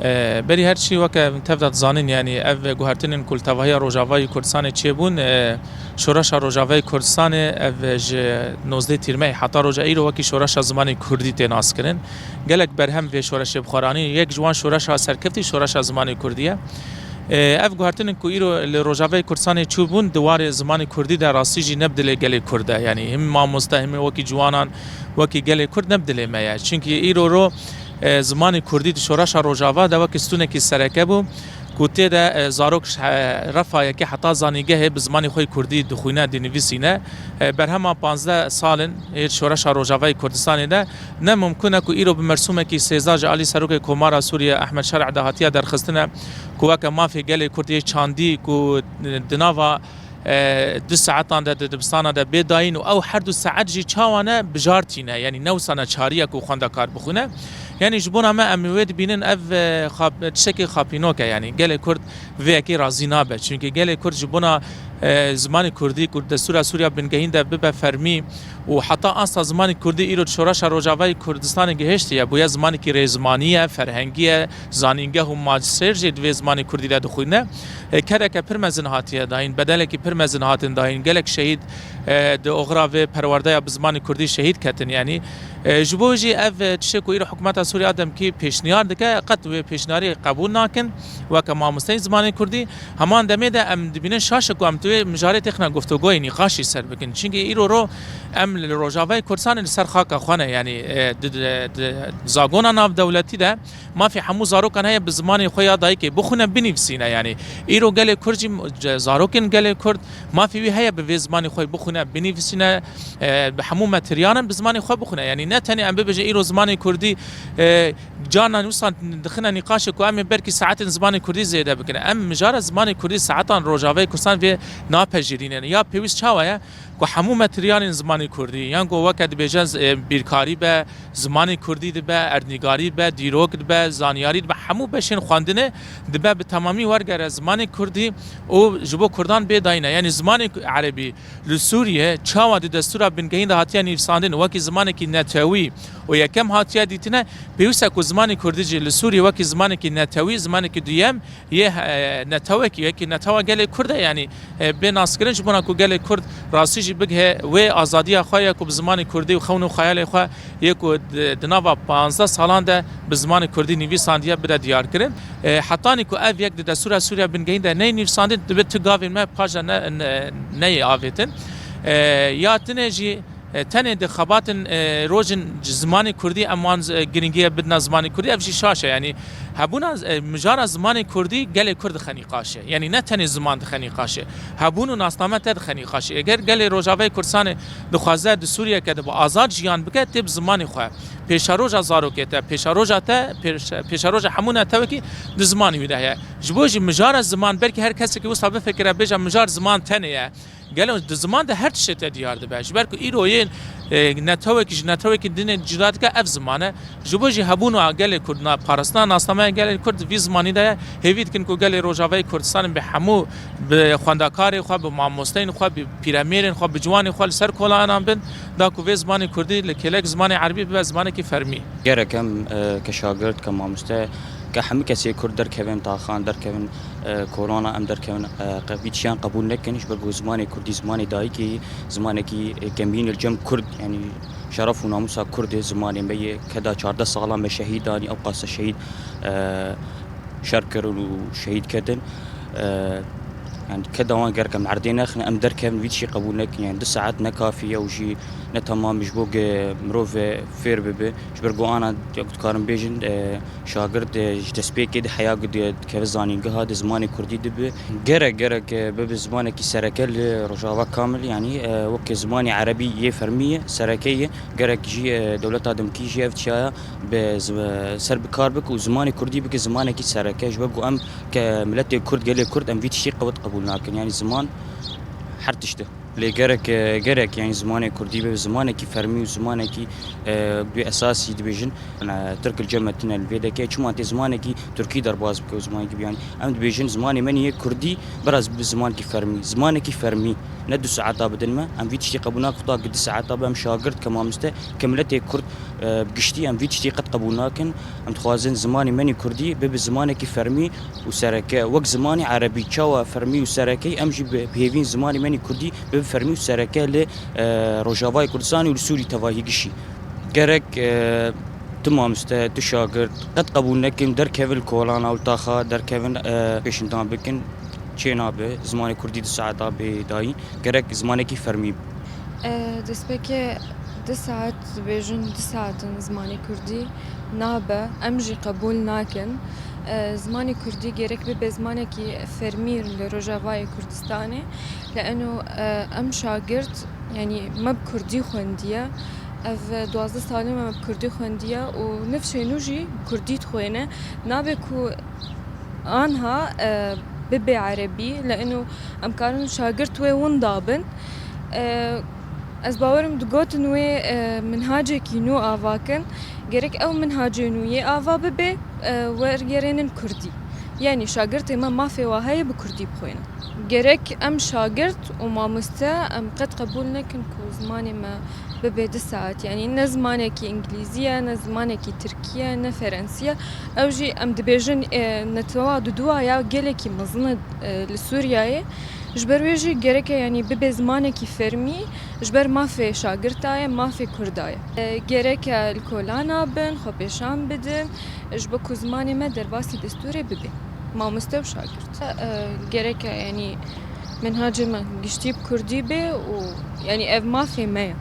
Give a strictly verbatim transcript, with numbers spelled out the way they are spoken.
E, berî her çî weke tev de dizanin, yanî ev guhertinên ku li tevahiya Rojavayê Kurdistanê çêbûn, e, Şoreşa Rojavayê Kurdistanê ev ji nozdeh Tîrmehê heta roja îro wekî Şoreşa Zimanê Kurdî tê naskirin. Gelek berhem vê şoreşê bi xwe ranî. Yek ji wan şoreşa serkeftî Şoreşa Zimanê Kurdî ye. E, ev guhertinên ku îro li Rojavayê Kurdistanê çûbûn, di warê zimanê Kurdî de rastî jî ne bi dilê gelê Kurd e. Yanî him mamoste, him wekî ciwanan, wekî gelê Kurd ne bi dilê me ye. Çimkî îro ro, e, zimanê Kurdî di şoreşa Rojava de wekî stûnekî sereke bû, ku tê de, e, zarok ji, e, refa yekê heta zanîngehê bi zimanê xwe yê Kurdî dixwîne, dinivîsîne. E, berhema panzdeh sal in ê şoreşa Rojavayê Kurdistanê de ne mimkun e ku îro bi mersûmekî sêza ji alî Serokê Komara Sûriye Ehmed Şer'e de hatiye derxistine, ku weke mafê gelê Kurd yê çandî ku di nava, e, du saetan de di dibistana de bê dayîn û ew her du saet jî çawa ne bijartî ne, yanî ne wisa neçarî ye ku xwendekar bixwîne. Yanî ji bona me em wê dibînin ev, e, xap-, tiştekî xapînok e, yanî gelê Kurd vê yekê razî nabe. Çimkî gelê Kurd ji bona, e, zimanê Kurdî ku destûra Sûriya bingehîn de bibe fermî û heta asta zimanê Kurdî îro di şoreşa Rojavayê Kurdistanê gihiştiye, bûye zimanekî rêzimanî ye, ferhengî ye, zanîngeh û majistêr jî di vê zimanê Kurdî de dixwîne. E, kereke pir mezin hatiye dayîn, bedelekî pir mezin hatin dayîn. Gelek şehîd, e, di oxira vê perwerdeya bi zimanê Kurdî şehîd ketin, yanî. E, ji bo jî ev, e, tiştê ku îro hikûmeta Sûriye a demkî pêşniyar dike, qet wê pêşniyarî qebûl nakin weke mamosteyê zimanê Kurdî. Heman demê de em dibînin şaş e ku em di wê mijarê têxine guftûgoyê nîqaşî ser bikin. Çimkî îro ro em li Rojavayê Kurdistanê li ser xaka xwe ne, yanî, e, di, di, di zagona navdewletî de mafê hemû zarokan heye bi zimanê xwe ya dayikê bixwîne, binivîsîne. Yanî îro gelê Kurd jî, ce-, zarokên gelê Kurd mafê wî heye bi vê zimanê xwe bixwîne, binivîsîne, e, bi hemû materialan bi zimanê xwe bixwîne. Yanî ne tenê em bibêjin îro zimanê Kurdî, e, carnan wisa dixine nîqaşê ku em ê belkî saetên zimanê Kurdî zêde bikin. Em mijara zimanê Kurdî saetan Rojavayê Kurdistan vê napejirînin. Ya pêwîst çawa ye? Ku hemû materyalên zimanê Kurdî, yan ku weke dibêje z-, e, bîrkarî be, zimanê Kurdî dibe, erdnîgarî be, dîrok dibe, zanyarî dibe, hemû beşên xwendinê dibe bi temamî wergere zimanê Kurdî û ji bo Kurdan bê dayîne. Yanî zimanê Ku-, Erebî li Sûriye çawa di destûra bingehîn de hatiye nivîsandin wekî zimanekî netewî û yekem hatiye dîtine, pêwîst e ku zimanê Kurdî jî li Sûriye wekî zimanekî netewî, zimanekî duyem yê, e, netewekî, yekî netewa gelê Kurd e, yanî, e, bê naskirin ji bona ku gelê Kurd rastî jî bighe wê azadiya xwe ye ku bi zimanê Kurdî û xewn û xeyalê xwe yê ku di, di nava panzdeh salan de bi zimanê Kurdî nivîsandiye bide diyarkirin. E, hetanî ku ev yek di destûra Sûriya bingehîn de neyê nivîsandin, dibe tu gavên me paja ne, ne, neyê avêtin. E, ya tine jî, e, tenê di xebatên, e, rojin ji zimanê Kurdî em wan z-, e, girîngiye bidina zimanê Kurdî, ev jî şaş e. Yanî hebûna, e, mijara zimanê Kurdî gelê Kurd dixe nîqaşê. Yanî ne tenê ziman dixe nîqaşê. Hebûn û nasname te dixe nîqaşê. Eger gelê Rojavayê Kurdistanê dixwaze di Sûriyeke de bi azad jiyan bike, tê bi zimanê xwe. Pêşeroja zarokê te, pêşeroja te, pêş-, pêşeroja hemû netewekî di zimanê wî de heye. Ji bo jî mijara ziman, belkî her kesekî wisa bifikire, bêje mijar ziman tenê ye. Gelo di ziman de her tiştê te diyar dibe. Ji ber ku îro yên, e, netewekî ji netewekî dinê cuda dike, ev ziman e. Ji bo jî hebûna gelê Kurd, na-, parastina nasnameya gelê Kurd vî zimanî de ye. Hêvî dikin ku gelê Rojavayê Kurdistanê bi hemû, bi xwendekarê xwe, bi mamosteyên xwe, bi pîremêrên xwe, bi ciwanên xwe li ser kolanan bin, da ku vê zimanê Kurdî li kêlek zimanê Erebî bibe zimanekî fermî. Gerek em, e, ke şagirt, ke mamoste, ke hemû kesê Kurd derkevin taxan, derkevin, e, kolana, em derkevin, e, qe-, vî tişiyan qebûl nekin, ji ber ku zimanê Kurdî zimanê dayikê yî, zimanekî, e, kemîn li cem Kurd, yanî şeref û namûsa Kurd e, zimanê me yê, keda çardeh salan me şehîd danî, ew qase şehîd, e, şer kirin û şehîd ketin. E, yanî keda wan gerek em erdê nexin, em derkevin vî tişî qebûl nekin. Yanî du saet ne kafî ye û jî ne temam e ji bo ge mirov fêr bibe. Ji ber ku ana, wek dikarin bêjin, e, şagirt, e, ji destpêkê di heya ku di-, dikeve zanîngeha de zimanê Kurdî dibe. Gerek, gerek, e, bibe zimanekî sereke li Rojava kamil, yanî, e, weke zimanê Erebî yê fermî ye, sereke ye. Gerek jî, e, dewleta demkî jî ev çiyaya bi zi-, ser bi kar bike û zimanê Kurdî bike zimanekî sereke. Ji ber ku em ke miletê Kurd, gelê Kurd, em vî tiştî qewet qebûl nakin. Yanî ziman her tişt e. Lê gerek, e, gerek, yani, zimanê kurdî be zimanekî fermî û zimanekî, e, bi esasî dibêjin, e, Tirk li cem me tune li vê derkê. Çima tê zimanekî tirkî derbas bike û zimanekî, yani, em dibêjin zimanê me nî yê kurdî, biraz bi zimanekî fermî. Zimanekî fermî. Ne du saeta bidin me. Em vî tiştî qebûl nakin, xwe ta ki du saeta be em şagirt ke mamoste ke miletê kurd, e, bi giştî em vî tiştî qet qebûl nakin. Em dixwazin zimanê me nî kurdî bibe zimanekî fermî û sereke. Wek zimanê erebî çawa fermî û sereke ye, em jî bi, bi hêvîn zimanê me nî kurdî bibe fermî û sereke li, e, Rojavayê Kurdistanê û li Sûrî tevahî gişî. Gerek, e, tu mamoste, tu şagirt, qet qebûl nekin derkevin li kolana û taxa derkevin, e, pêşindan bikin. Çê nabe, zimanê kurdî du saeta bê dayîn. Gerek zimanekî fermî. E, destpêkê du saet dibêjin, du saetin zimanê kurdî nabe, em jî qebûl nakin. E, zimanê kurdî gerek bibe zimanekî fermî li Rojavayê Kurdistanê. Li eno, e, em şagirt, yanî me bi kurdî xwendiye. Ev duwazdeh salên me bi kurdî xwendiye û nifşê nû jî bi kurdî dixwêne. Nabe ku anha, e, bibe erebî, li eno em karin şagirt wê winda bin. E, ez bawerim digotin wê, e, minhacekî nû ava kin. Gerek ew minhacê nû yê ava bibe, e, wergerênin kurdî. Yanî şagirtê me mafê wa heye bi kurdî bixwêne. Gerek em şagirt û mamoste em qet qebûl nekin ku zimanê me bibe du saet. Yanî ne zimanekî îngilîzî ye, ne zimanekî tirkî ye, ne ferensî ye. Ew jî em dibêjin, e, netewa duduwa ya gelekî mezin e, li Sûriyeyê. Ji ber wê jî gereke, yanî, bibe zimanekî fermî, ji ber mafê şagirta ye, mafê kurda ye. E, gereke li kolana bin, xwe pêşan bidin, ji bo ku zimanê me derbasî destûrê bibe. Mamoste û şagirt. E, gereke, yanî, minhacê me giştî bi kurdî be û, yanî, ev mafê me ye.